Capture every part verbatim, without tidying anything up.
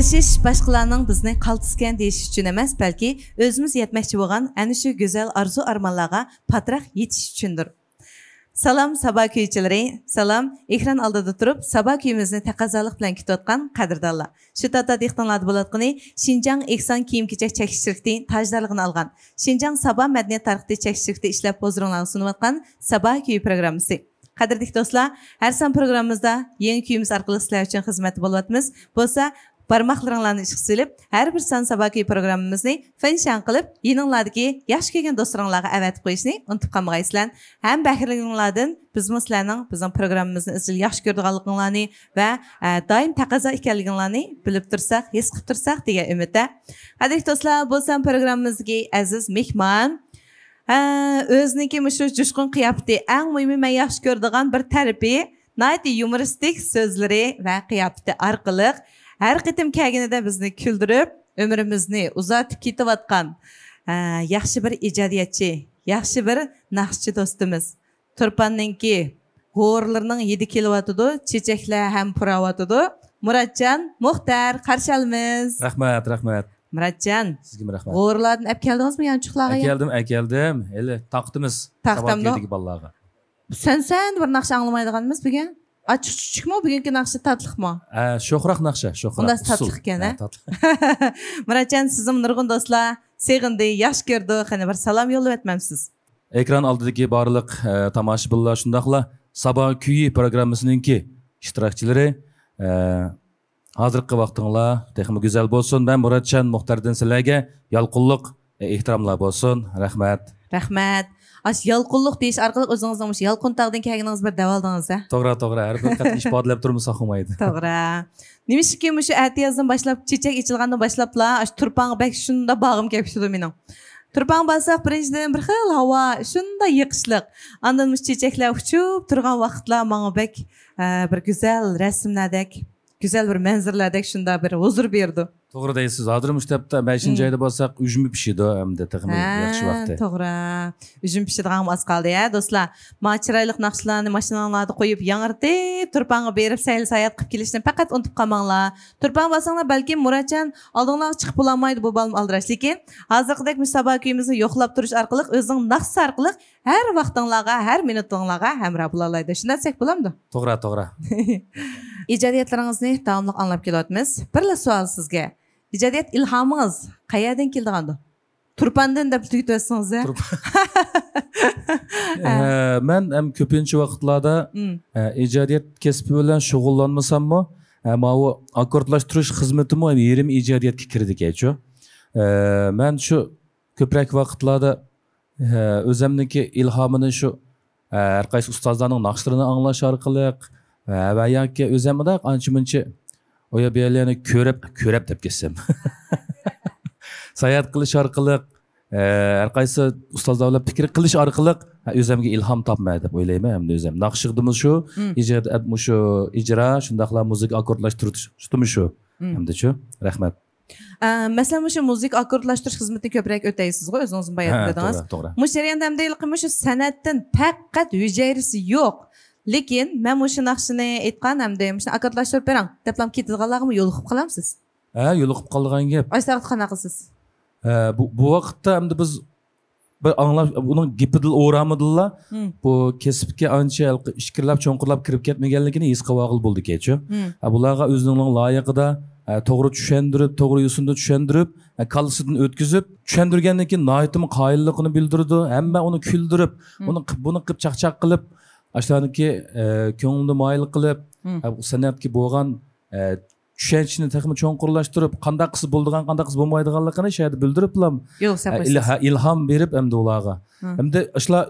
ياشىش باشقىلارنىڭ بىزنى قالتىسكەن دېيىشى ئۈچۈن ئەمەس، بەلكى ئۆزىمىز يەتمەكچى بولغان ئەنە شۇ گۈزەل ئارزۇ-ئارمانلارغا پاتراق يېتىش ئۈچۈندۇر. سالام، سابا كۈيچىلىرى! سالام، ئېكران ئالدىدا تۇرۇپ، سابا كۈيىمىزنى تەقەززالىق بىلەن كۈتۈۋاتقان قەدىردانلار! شۇ تاتا دىققىتىڭلاردا بولۇۋاتقىنى، شىنجاڭ ئېھسان كىيىم-كېچەك چەكلىك شىركىتى تاجدارلىقىنى ئالغان، شىنجاڭ سابا مەدەنىيەت تارقىتىش چەكلىك شىركىتى ئىشلەپ ھۇزۇرۇڭلارغا سۇنۇۋاتقان سابا كۈيى پروگراممىسى. قەدىردىكى دوستلار، ھەر سان پروگراممىمىزدا يېڭى كۈيىمىز ئارقىلىق سىلەر ئۈچۈن خىزمەتتە بولۇۋاتىمىز. بولسا، بارماقلىرىڭلارنى ئىشقا سېلىپ، ھەر بىر سان سابا كۈيى پروگراممىمىزنى فېنشان قىلىپ، يېنىڭلاردىكى ياخشى كۆرگەن دوستلىرىڭلارغا ئەۋەتىپ قويۇشنى ئۇنتۇپ قالمىغايسىلەر. ھەم بەھرىلىنىڭلاردىن بىزمۇ سىلەرنىڭ بىزنىڭ پروگراممىمىزنى ئىزچىل ياخشى كۆرىدىغانلىقىڭلارنى ۋە، ئە، دائىم تەقەززا ئىكەنلىكىڭلارنى بىلىپ تۇرساق، ھېس قىلىپ تۇرساق دېگەن ئۈمىدتە. قەدىرلىك دوستلار، بولسا پروگراممىمىزدىكى ئەزىز مېھمان، ھە، ئۆزىنىڭكى مۇشۇ جۇشقۇن قىياپىتى، ئەڭ مۇھىمى مەن ياخشى كۆرىدىغان بىر تەرىپى، ناھايىتى يۇمۇرىستىك سۆزلىرى ۋە قىياپىتى ئارقىلىق ھەر قېتىم كەلگىنىدە بىزنى كۈلدۈرۈپ، ئۆمرىمىزنى ئۇزارتىپ كېتىۋاتقان، ھە، ياخشى بىر ئىجادىيەتچى، ياخشى بىر ناخشىچى دوستىمىز. تۇرپاننىڭكى غورىلىرىنىڭ ھىدى كېلىۋاتىدۇ، چېچەكلەر ھەم پۇراۋاتىدۇ. مۇراتجان مۇختەر، قارشى ئالىمىز. رەھمەت، رەھمەت. مۇراتجان، سىزگىمۇ رەھمەت. غورىلاردىن ئەپ كەلدىڭىزمۇ يانچۇقلارغا يا؟ ئەكەلدىم، ئەكەلدىم. ھېلى تارقىتىمىز. تارقىتامدۇ؟ ساۋاقدىكى بالىلارغا. سەن، سەن بىر ناخشا ئاڭلىمايدىغانمىز بۈگۈن. ئاچچىق چۈچۈكمۇ بۈگۈنكى ناخشا، تاتلىقمۇ؟ ئە، شوخراق ناخشا، شوخراق. ئۇنداق ئۇسسۇل. تاتلىق ئىكەن، ھە، ھە؟ تاتلىق. مۇراتجان، سىزمۇ نۇرغۇن دوستلار سېغىندى، ياخشى كۆرىدۇ. قېنى بىر سالام يوللىۋەتمەمسىز؟ ئېكران ئالدىدىكى بارلىق، ئە، تاماشىبىنلار، شۇنداقلا سابا كۈيى پروگراممىسىنىڭكى ئىشتىراكچىلىرى، ئە، ھازىرقى ۋاقتىڭلار تېخىمۇ گۈزەل بولسۇن. مەن مۇراتجان مۇختەردىن سىلەرگە يالقۇنلۇق، ئە، ئېھتىراملار بولسۇن. رەھمەت. رەھمەت. ئاشۇ يالقۇنلۇق دېيىش ئارقىلىق ئۆزىڭىزنىڭ مۇشۇ يالقۇنتاغدىن كەلگىنىڭىزنى بىر دەۋالدىڭىز، ھە؟ توغرا، توغرا. ھەر بىر قېتىم ئىپادىلەپ تۇرمىساق بولمايدۇ. توغرا. نېمىشقىكىن مۇشۇ ئەتىيازدىن باشلاپ، چېچەك ئېچىلغاندىن باشلاپلا، ئاشۇ تۇرپانغا بەك شۇنداق باغىم كېلىپ كېتىدۇ مېنىڭ. تۇرپانغا بارساق، بىرىنچىدىن، بىر خىل ھاۋا شۇنداق يېقىشلىق. ئاندىن مۇشۇ چېچەكلەر ئۇچۇپ تۇرغان ۋاقىتلار ماڭا بەك، ئە، بىر گۈزەل رەسىملەردەك، گۈزەل بىر مەنزىرىلەردەك شۇنداق بىر ھۇزۇر بېرىدۇ. توغرا دەيسىز. ھازىر مۇشۇ ھەپتە بەشىنچى ئايدا بارساق، ئۈجمە پىشىدۇ، ئەمدى تېخىمۇ ياخشى ۋاقتى. توغرا. ئۈجمە پىشىدىغانغىمۇ ئاز قالدى، ھە، دوستلار؟ ما چىرايلىق ناخشىلارنى ماشىنىڭلاردا قويۇپ، ياڭرىتىپ، تۇرپانغا بېرىپ سەيلە ساياھەت قىلىپ كېلىشنى پەقەت ئۇنتۇپ قالماڭلار. تۇرپانغا بارساڭلار، بەلكىم مۇراتجان ئالدىڭلارغا چىقىپ بولالمايدۇ، بۇ بالىمۇ ئالدىراش. لېكىن ھازىرقىدەك مۇشۇ سابا كۈيىمىزنى يوقلاپ تۇرۇش ئارقىلىق، ئۆزىنىڭ ناخشىسى ئارقىلىق ھەر ۋاقتىڭلارغا، ھەر مىنۇتۇڭلارغا ھەمراھ بولالايدۇ. شۇنداق دېسەك بولامدۇ؟ توغرا، توغرا. ئىجادىيەتلىرىڭىزنى داۋاملىق ئاڭلاپ كېلىۋاتىمىز. بىرلا سوئال سىزگە. ئىجادىيەت ئىلھامىڭىز قەيەردىن كېلىدىغاندۇ؟ تۇرپاندىن دەپ تۈگىتىۋەتسىڭىز، ھە؟ تۇرپان. ئە، مەن ھەم كۆپىنچە ۋاقىتلاردا، مم. ئە، ئىجادىيەت كەسپى بىلەن شۇغۇللانمىساممۇ، ئە، ماۋۇ ئاككوردلاشتۇرۇش خىزمىتىمۇ ھەم يېرىم ئىجادىيەتكە كىرىدىكەنچۇ. ئە، مەن شۇ كۆپرەك ۋاقىتلاردا، ئە، ئۆزەمنىڭكى ئىلھامىنى شۇ، ئە، ھەر قايسى ئۇستازلارنىڭ ناخشىلىرىنى ئاڭلاش ئارقىلىق، ئە، ۋە ياكى ئۆزەم مۇنداق ئانچە مۇنچە ئۇ يەر بۇ يەرلەرنى كۆرۈپ، كۆرۈپ دەپ كەتسەم. ساياھەت قىلىش ئارقىلىق، ئە، ھەر قايسى ئۇستازلار بىلەن پىكىر قىلىش ئارقىلىق، ھە، ئۆزەمگە ئىلھام تاپىمەن دەپ ئويلايمەن ئەمدى ئۆزەم. ناخشىدىمۇ شۇ، مم. ئىجاد-، مۇشۇ ئىجرا، شۇنداقلا مۇزىكا ئاككوردلاشتۇرۇشتىمۇ شۇ. مم. ئەمدىچۇ؟ رەھمەت. ئە، مەسىلەن، مۇشۇ مۇزىكا ئاككوردلاشتۇرۇش خىزمىتىنى كۆپرەك ئۆتەيسىزغۇ، ئۆزىڭىزمۇ بايا ھە، دېدىڭىز. توغرا، توغرا. مۇشۇ جەرياندا ئەمدى ھېلىقى مۇشۇ سەنئەتتىن پەقەت ھۈجەيرىسى يوق. لېكىن مەن مۇشۇ ناخشىنى ئېيتقان ئەمدى مۇشۇنى ئاككوردلاشتۇرۇپ بېرىڭ دەپلا كېتىدىغانلارغىمۇ يولۇقۇپ قالامسىز؟ ھە، يولۇقۇپ قالىدىغان گەپ. ئاشۇ ۋاقىتتا قانداق قىلىسىز؟ ھە، بۇ، بۇ ۋاقىتتا ئەمدى بىز بىر ئاڭلاپ، ئۇنىڭ گېپىدىلا، ئورامىدىلا مم. بۇ كەسىپكە ئانچە ھېلىقى ئىچكىرىلەپ، چوڭقۇرلاپ كىرىپ كەتمىگەنلىكىنى ھېس قىلىۋالغىلى بولىدىكەنچۇ. مم. ھە، بۇلارغا ئۆزىنىڭ لايىقىدا، ھە، توغرا چۈشەندۈرۈپ، توغرا يوسۇندا چۈشەندۈرۈپ، ھە، كاللىسىدىن ئۆتكۈزۈپ، چۈشەندۈرگەندىن كېيىن ناھايىتىمۇ قايىللىقىنى بىلدۈرىدۇ. ھەممە ئۇنى كۈلدۈرۈپ، مم. ئۇنى قىپ، بۇنى قىپ، چاقچاق قىلىپ، ئاشۇلارنىڭكى، ھە، كۆڭلىنى مايىل قىلىپ، مم. ھە، بۇ سەنئەتكە بولغان، ھە، چۈشەنچىنى تېخىمۇ چوڭقۇرلاشتۇرۇپ، قانداق قىلسا بولىدىغان، قانداق قىلسا بولمايدىغانلىقىنى شۇ يەردە بىلدۈرۈپلا، يول سەپ ئە، ئىل-، قويىسىز. ھە، ئىلھام بېرىپ ئەمدى ئۇلارغا. ھە. ئەمدى ئاشۇلار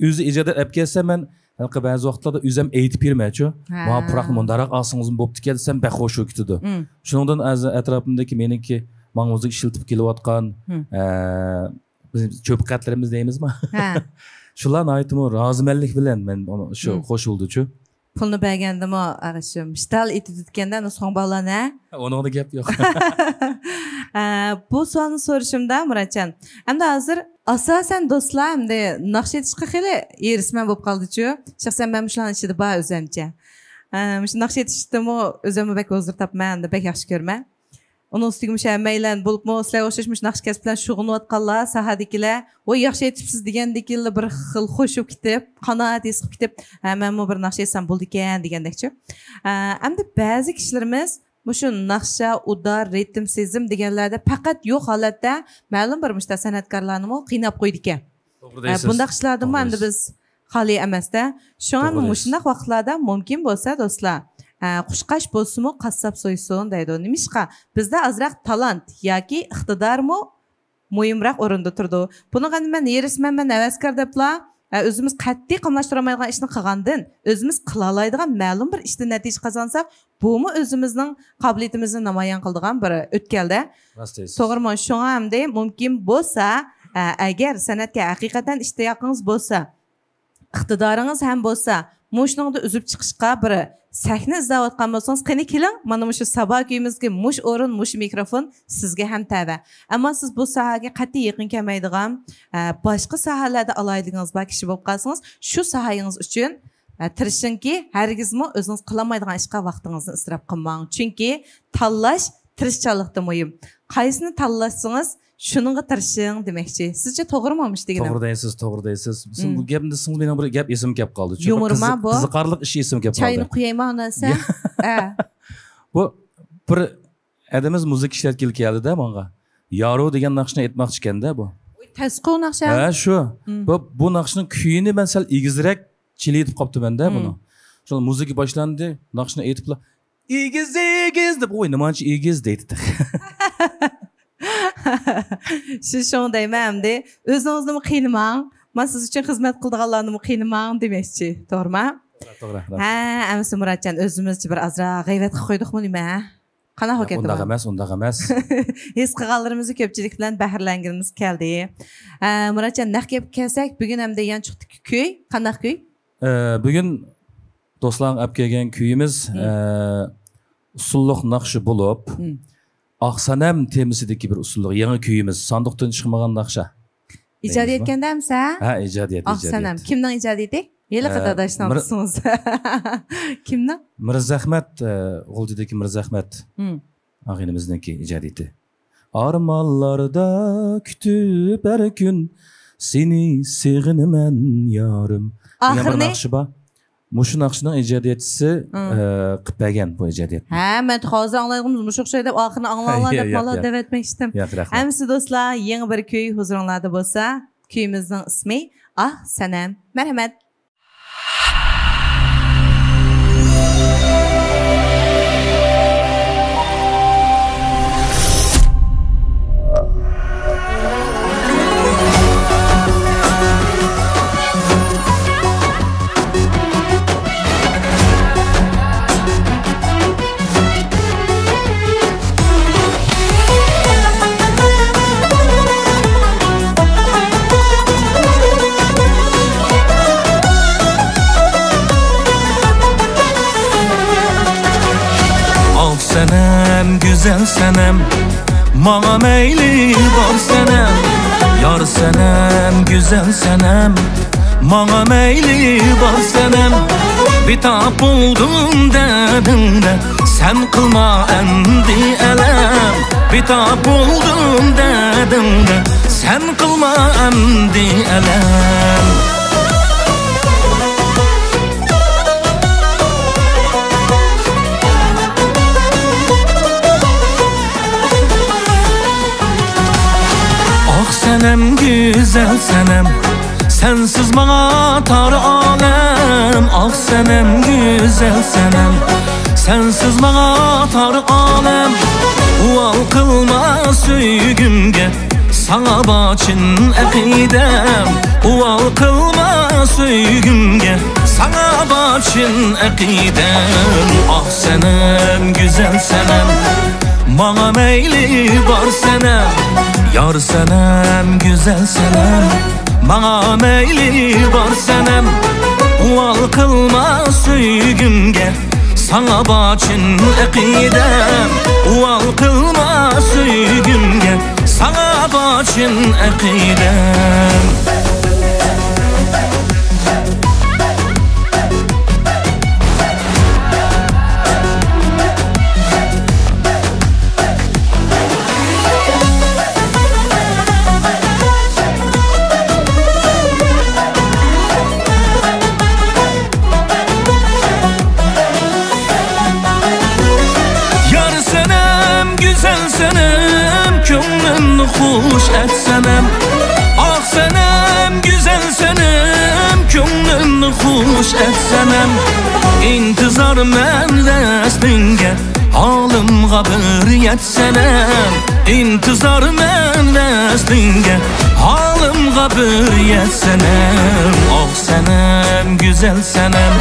ئۆزى ئىجادىيەت ئەپ كەلسە، مەن ھېلىقى بەزى ۋاقىتلاردا ئۆزۈم ئېيتىپ بېرىمەنچۇ. ھە. ماڭا پۇراقنى مۇنداقراق ئالسىڭىزمۇ بوپتىكەن دېسەم، بەك خوش بولۇپ كېتىدۇ. مم. شۇنىڭدىن ھازىر ئەتراپىمدىكى مېنىڭكى ماڭا مۇزىكا ئىشلىتىپ كېلىۋاتقان، مم. ئە، بىز چۆپقەتلىرىمىز دەيمىزما؟ ھە. شۇلار ناھايىتىمۇ رازىمەنلىك بىلەن مەن ئۇنى شۇ مم. خوش بولدىچۇ. پۇلنى بەرگەندىمۇ، ئە، شۇ مىشتال ئېتىدىكەندە، ئانا سوڭ بالىلار نە؟ ئۇنىڭدا گەپ يوق. ئە، بۇ سوئالنى سورىشىمدا، مۇراتجان، ئەمدى ھازىر ئاساسەن دوستلار ئەمدى ناخشا ئېيتىشقا خېلى ھېرىسمەن بولۇپ قالدىچۇ. شەخسەن مەن شۇلارنىڭ ئىچىدە بار ئۆزەمچە. ئە، مۇشۇ ناخشا ئېيتىشتىمۇ ئۆزۈممۇ بەك ھۇزۇر تاپىمەن، ئەمدى بەك ياخشى كۆرىمەن. ئۇنىڭ ئۈستىگە مۇشۇ ھەممەيلەن، بولۇپمۇ سىلەرگە ئوخشاش مۇشۇ ناخشا كەسىپ بىلەن شۇغۇللىنىۋاتقانلار، ساھەدىكىلەر، ۋوي، ياخشى ئېيتىپسىز دېگەندىكىنلا بىر خىل خوش بولۇپ كېتىپ، قانائەت ھېس قىلىپ كېتىپ، ھە، مەنمۇ بىر ناخشا ئېيتسام بولىدىكەن دېگەندەكچۇ. ئە، ئەمدى بەزى كىشىلىرىمىز مۇشۇ ناخشا، ئۇدار، رىتىم، سېزىم دېگەنلەردە پەقەت يوق ھالەتتە مەلۇم بىر مۇشۇنداق سەنئەتكارلارنىمۇ قىيناپ قويىدىكەن. توغرا ھە، دەيسىز. بۇنداق ئىشلاردىنمۇ توغرا ئەمدى دەيسىز. بىز خالىي ئەمەستە. شۇڭا توغرا دەيسىز. مۇشۇنداق ۋاقىتلاردا مۇمكىن بولسا دوستلار، ئە، قۇشقاچ بولسىمۇ قاسساپ سويسۇن دەيدۇ. نېمىشقا؟ بىزدە ئازراق تالانت ياكى ئىقتىدارمۇ مۇھىمراق ئورۇندا تۇرىدۇ. بۇنىڭغا مەن ھېرىسمەن، مەن ھەۋەسكار دەپلا، ئە، ئۆزىمىز قەتئىي قاملاشتۇرالمايدىغان ئىشنى قىلغاندىن، ئۆزىمىز قىلالايدىغان مەلۇم بىر ئىشتىن نەتىجە قازانساق، بۇمۇ ئۆزىمىزنىڭ قابىلىيىتىمىزنى نامايان قىلىدىغان بىر ئۆتكەلدە. راست دەيسىز. توغرىمۇ؟ شۇڭا ئەمدى مۇمكىن بولسا، ئە، ئەگەر سەنئەتكە ھەقىقەتەن ئىشتىياقىڭىز بولسا، ئىقتىدارىڭىز ھەم بولسا، مۇشۇنىڭدا ئۈزۈپ چىقىشقا بىر سەھنە ئىزدەۋاتقان بولسىڭىز، قېنى كېلىڭ، مانا مۇشۇ سابا كۈيىمىزگە مۇشۇ ئورۇن، مۇشۇ مىكروفون سىزگە ھەم تەۋە. ئەمما سىز بۇ ساھەگە قەتئىي يېقىن كەلمەيدىغان، ئە، باشقا ساھەلەردە ئالاھىدىلىكىڭىز بار كىشى بولۇپ قالسىڭىز، شۇ ساھەڭىز ئۈچۈن، ئە، تىرىشىڭكى، ھەرگىزمۇ ئۆزىڭىز قىلالمايدىغان ئىشقا ۋاقتىڭىزنى ئىسراپ قىلماڭ. چۈنكى تاللاش تىرىشچانلىقتا مۇھىم. قايسىنى تاللاشسىڭىز، شۇنىڭغا تىرىشىڭ دېمەكچى. سىزچە توغرىمۇ مۇشۇ دېگىنىم؟ توغرا دەيسىز، توغرا دەيسىز. سىز بۇ گەپنى دېسىڭىز، مېنىڭ بىر گەپ ئېسىمگە كەپ قالدى. شۇ بىر يۇمۇرما قىزىق-، بۇ. قىزىقارلىق ئىش ئېسىمگە كەپ قالدى. چاينى قۇيايمۇ ئۇنىسا؟ ھە. بۇ بىر ئادىمىز مۇزىكا ئىشلەتكىلى كەلدى-دە ماڭا. يارۇ دېگەن ناخشىنى ئېيتماقچىكەن-دە بۇ. تەسقۇ ناخشا. ھە، شۇ. بۇ، بۇ ناخشىنىڭ كۈيىنى مەن سەل ئېگىزرەك چېلىۋېتىپ قاپتىمەن-دە بۇنى. شۇ مۇزىكا باشلاندى، ناخشىنى ئېيتىپلا، «ئېگىز، ئېگىز» دەپ، «ۋوي، نېمانچە ئېگىز» دەيدۇ تېخى. شۇ، شۇڭا دەيمەن ئەمدى، ئۆزىڭىزنىمۇ قىينىماڭ، مانا سىز ئۈچۈن خىزمەت قىلىدىغانلارنىمۇ قىينىماڭ دېمەكچى، توغرىمۇ؟ توغرا، توغرا، راست. ھە، ئەمىسە مۇراتجان، ئۆزىمىزچە بىر ئازراق غەيۋەت قىلىپ قويدۇقمۇ نېمە؟ قانداق بولغان ئۇنداق ئەمەس، ئۇنداق ئەمەس. ھېس قىلغانلىرىمىزنى كۆپچىلىك بىلەن بەھرىلەنگىنىمىز كەلدى. ھە، مۇراتجان، نەق گەپكە كەلسەك، بۈگۈن ئەمدى يانچۇقتىكى كۈي، قانداق كۈي؟ ئە، بۈگۈن دوستلارغا ئەپ كەلگەن كۈيىمىز، ئە، ئۇسسۇللۇق ناخشا بولۇپ، ئاق سەنەم تېمىسىدىكى بىر ئۇسسۇللۇق يېڭى كۈيىمىز، ساندۇقتىن چىقمىغان ناخشا. ئىجادىيەتكەندە ئەمسە؟ ھە، ئىجادىيەت، ئاق سەنەم. كىمنىڭ ئىجادىيىتى؟ ھېلىقى ئە، داداشنىڭ مىر-، دېسىڭىز. كىمنىڭ؟ مىرزەخمەت، ئە، غۇلجىدىكى مىرزەخمەت ئاغىنىمىزنىڭكى ئىجادىيىتى. ئارمانلاردا كۈتۈپ ھەر كۈن، سېنى سېغىنىمەن يارىم دېگەن بىر ناخشا بار. مۇشۇ ناخشىنىڭ ئىجادىيەتچىسى، ئە، قىلىپ بەرگەن بۇ ئىجادىيەتنى. ھە، مەن تېخى ھازىر ئاڭلايدىغىنىمىز مۇشۇ ئوخشايدۇ دەپ ئاخىرىنى ئاڭلاڭلار دەپ مانا دەۋەتمەكچىدىم. ياق، رەھمەت. ئەمىسە دوستلار، يېڭى بىر كۈي ھۇزۇرۇڭلاردا بولسا، كۈيىمىزنىڭ ئىسمى ئاھ سەنەم. مەرھەمەت. ئاھ سەنەم، گۈزەل سەنەم، ماڭا مەيلى بار سەنەم، يار سەنەم، گۈزەل سەنەم، ماڭا مەيلى بار سەنەم. بىتاپ بولدۇم دەدىڭدە، سەن قىلما ئەمدى ئەلەم. بىتاپ بولدۇم دەدىڭدە، سەن قىلما ئەمدى ئەلەم. ئاھ سەنەم، گۈزەل سەنەم، سەنسىز ماڭا تار ئالەم. ئاھ سەنەم، گۈزەل سەنەم، سەنسىز ماڭا تار ئالەم. ئۇۋال قىلما سۆيگۈمگە، ساڭا بار چىن ئەقىدەم. ئۇۋال قىلما سۆيگۈمگە، ساڭا بار چىن ئەقىدەم. ئاھ سەنەم، گۈزەل سەنەم، ماڭا مەيلى بار سەنەم. يار سەنەم، گۈزەل سەنەم، ماڭا مەيلى بار سەنەم. ئۇۋال قىلما سۆيگۈمگە، ساڭا بار چىن ئەقىدەم. ئۇۋال قىلما سۆيگۈمگە، ساڭا بار چىن ئەقىدەم. ئەت سەنەم، ئاھ سەنەم، گۈزەل سەنەم، كۆڭلۈمنى خۇش ئەت سەنەم. ئىنتىزارمەن ۋەسلىڭگە، ھالىمغا بىر يەت سەنەم. ئىنتىزارمەن ۋەسلىڭگە، ھالىمغا بىر يەت سەنەم. ئاھ سەنەم، گۈزەل سەنەم،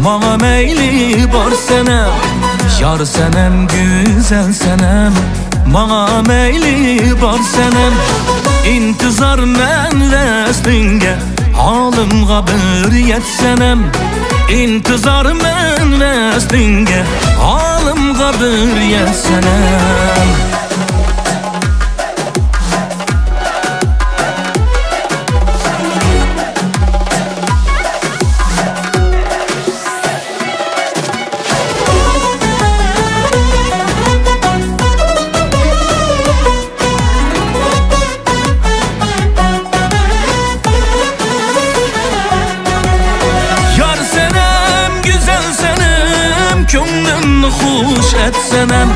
ماڭا مەيلى بار سەنەم. يار سەنەم، گۈزەل سەنەم، ماڭا مەيلى بار سەنەم. ئىنتىزارمەن ۋەسلىڭگە، ھالىمغا بىر يەت سەنەم. ئىنتىزارمەن ۋەسلىڭگە، ھالىمغا بىر يەت سەنەم. يار سەنەم، گۈزەل سەنەم، كۆڭلۈمنى خۇش ئەت سەنەم.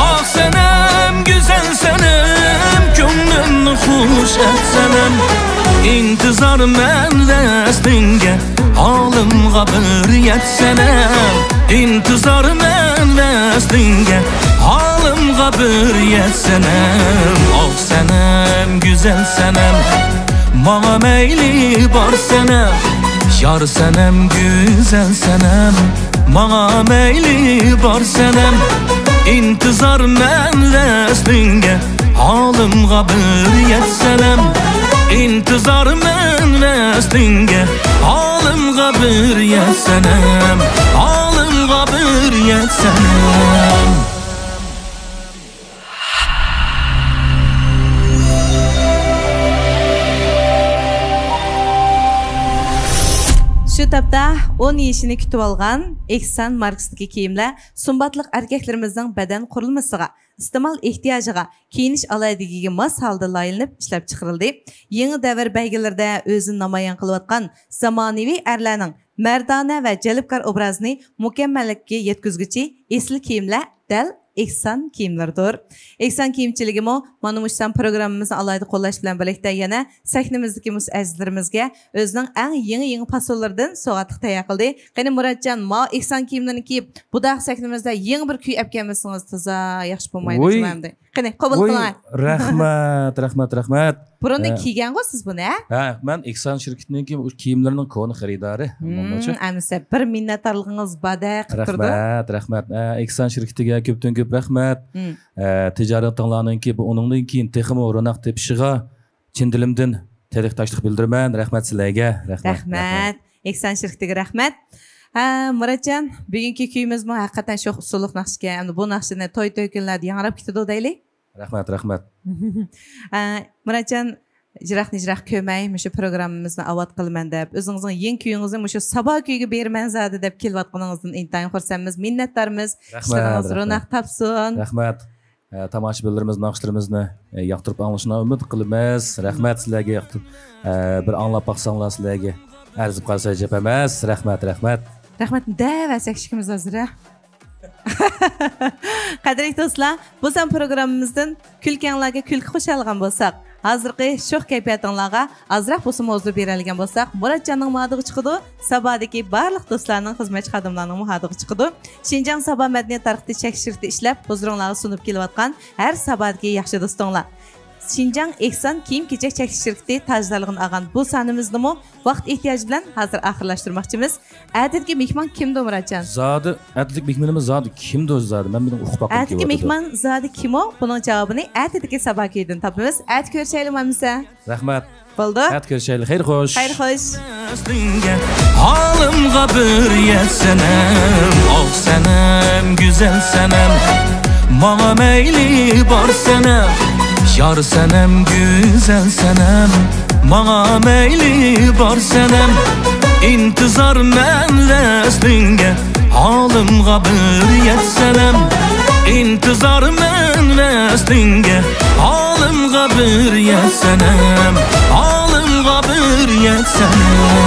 ئاھ سەنەم، گۈزەل سەنەم، كۆڭلۈمنى خۇش ئەت سەنەم. ئىنتىزارمەن ۋەسلىڭگە، ھالىمغا بىر يەت سەنەم. ئىنتىزارمەن ۋەسلىڭگە، ھالىمغا بىر يەت سەنەم. ئاھ سەنەم، گۈزەل سەنەم، ماڭا مەيلى بار سەنەم. يار سەنەم، گۈزەل سەنەم، ماڭا مەيلى بار سەنەم. ئىنتىزارمەن ۋەسلىڭگە، ھالىمغا بىر يەت سەنەم. ئىنتىزارمەن ۋەسلىڭگە، ھالىمغا بىر يەت سەنەم. ھالىمغا بىر يەت سەنەم. شۇ تاپتا ئون يېشىنى كۈتۈۋالغان ئېھسان ماركىسىدىكى كىيىملەر سۇمباتلىق ئەركەكلىرىمىزنىڭ بەدەن قۇرۇلمىسىغا، ئىستېمال ئېھتىياجىغا، كىيىنىش ئالاھىدىلىكىگە ماس ھالدا لايىھەلىنىپ ئىشلەپچىقىرىلدى. يېڭى دەۋر بەيگىلىرىدە ئۆزىنى نامايان قىلىۋاتقان زامانىۋى ئەرلەرنىڭ مەردانە ۋە جەلپكار ئوبرازىنى مۇكەممەللىككە يەتكۈزگۈچى ئېسىل كىيىملەر دەل ئېھسان كىيىملىرىدۇر. ئېھسان كىيىمچىلىكىمۇ مانا مۇشۇ سان پروگراممىمىزنى ئالاھىدە قوللاش بىلەن بىرلىكتە يەنە سەھنىمىزدىكى مۇشۇ ئەزىزلىرىمىزگە ئۆزىنىڭ ئەڭ يېڭى، يېڭى پاسونلىرىدىن سوۋغاتلىق تەييار قىلدى. قېنى، مۇراتجان، ماۋۇ ئېھسان كىيىملىرىنى كىيىپ، بۇنداق سەھنىمىزدە يېڭى بىر كۈي ئەپ كەلمىسىڭىز تازا ياخشى بولمايدۇ، ۋوي. جۇمۇ ئەمدى. قېنى، قوبۇل قىلىڭ. رەھمەت، رەھمەت، رەھمەت. بۇرۇندىن ئە، كىيگەنغۇ سىز بۇنى، ھە؟ ھە، مەن ئېھسان شىركىتىنىڭكى ئۇ كىيىملىرىنىڭ كونا خېرىدارى. مم، ئەمىسە بىر مىننەتدارلىقىڭىز باردەك قىلىپ تۇرىدۇ. رەھمەت، رەھمەت. ئە، ئېھسان شىركىتىگە كۆپتىن كۆپ رەھمەت. مم. ئە، تىجارىتىڭلارنىڭكى بۇ، ئۇنىڭدىن كېيىن تېخىمۇ روناق تېپىشىغا چىن دىلىمدىن تىلەكداشلىق بىلدۈرىمەن. رەھمەت سىلەرگە. رەھمەت، رەھمەت. رەھمەت. ئېھسان شىركىتىگە رەھمەت. ھە، مۇراتجان، بۈگۈنكى كۈيىمىزمۇ ھەقىقەتەن شوخ ئۇسسۇللۇق ناخشىكەن. ئەمدى بۇ ناخشىنى توي-تۆكۈنلەردە ياڭراپ كېتىدۇ دەيلى. رەھمەت، رەھمەت. ئە، مۇراتجان، يىراقنى يىراق كۆرمەي، مۇشۇ پروگراممىمىزنى ئاۋات قىلىمەن دەپ، ئۆزىڭىزنىڭ يېڭى كۈيىڭىزنى مۇشۇ سابا كۈيگە بېرىمەن زادى دەپ كېلىۋاتقىنىڭىزدىن ئىنتايىن خۇرسەنمىز، مىننەتدارمىز. رەھمەت، ئىشلىرىڭىز رەھمەت. روناق تاپسۇن. رەھمەت. ئە، تاماشىبىنلىرىمىز ناخشىلىرىمىزنى، ئە، ياقتۇرۇپ ئاڭلىشىنى ئۈمىد قىلىمىز. رەھمەت سىلەرگە ياقتۇرۇپ، ئە، بىر ئاڭلاپ باقساڭلار سىلەرگە ئەرزىپ قالسا ئەجەب ئەمەس. رەھمەت، رەھمەت. رەھمەت دەۋەرسەك ئىككىمىز ھازىر، ھە؟ قەدىرلىك دوستلار، بۇ سان پروگراممىمىزدىن كۈلكەڭلارگە كۈلكە قوشالىغان بولساق، ھازىرقى شوخ كەيپىياتىڭلارغا ئازراق بولسىمۇ ھۇزۇر بېرەلىگەن بولساق، مۇراتجاننىڭ مادىغا چىقىدۇ، سابادىكى بارلىق دوستلارنىڭ، خىزمەتچى خادىملارنىڭمۇ مادىغا چىقىدۇ. شىنجاڭ سابا مەدەنىيەت تارقىتىش چەكلىك شىركىتى ئىشلەپ، ھۇزۇرۇڭلارغا سۇنۇپ كېلىۋاتقان ھەر سابادىكى ياخشى دوستۇڭلار. شىنجاڭ ئېھسان كىيىم-كېچەك چەكلىك شىركىتى تاجدارلىقىنى ئالغان بۇ سانىمىزنىمۇ ۋاقىت ئېھتىياجى بىلەن ھازىر ئاخىرلاشتۇرماقچىمىز. ئەتىدىكى مېھمان كىمدۇ، مۇراتجان؟ زادى، ئەتىدىكى مېھمىنىمىز زادى كىمدۇ زادى؟ مەن بۇنى ئۇقۇپ باققۇم ئەتىدىكى كېلىۋاتىدۇ. مېھمان زادى كىمۇ؟ بۇنىڭ جاۋابىنى ئەتىدىكى سابا كۈيىدىن تاپىمىز. ئەتە كۆرۈشەيلىمۇ ئەمىسە. رەھمەت. بولدى. ئەتە كۆرۈشەيلى. خەير خوش. خەير خوش. ھالىمغا بىر يەت سەنەم، ئاھ سەنەم، گۈزەل سەنەم، ماڭا مەيلى بار سەنەم. يار سەنەم، گۈزەل سەنەم، ماڭا مەيلى بار سەنەم. ئىنتىزارمەن ۋەسلىڭگە، ھالىمغا بىر يەت سەنەم. ئىنتىزارمەن ۋەسلىڭگە، ھالىمغا بىر يەت سەنەم، ھالىمغا بىر يەت سەنەم.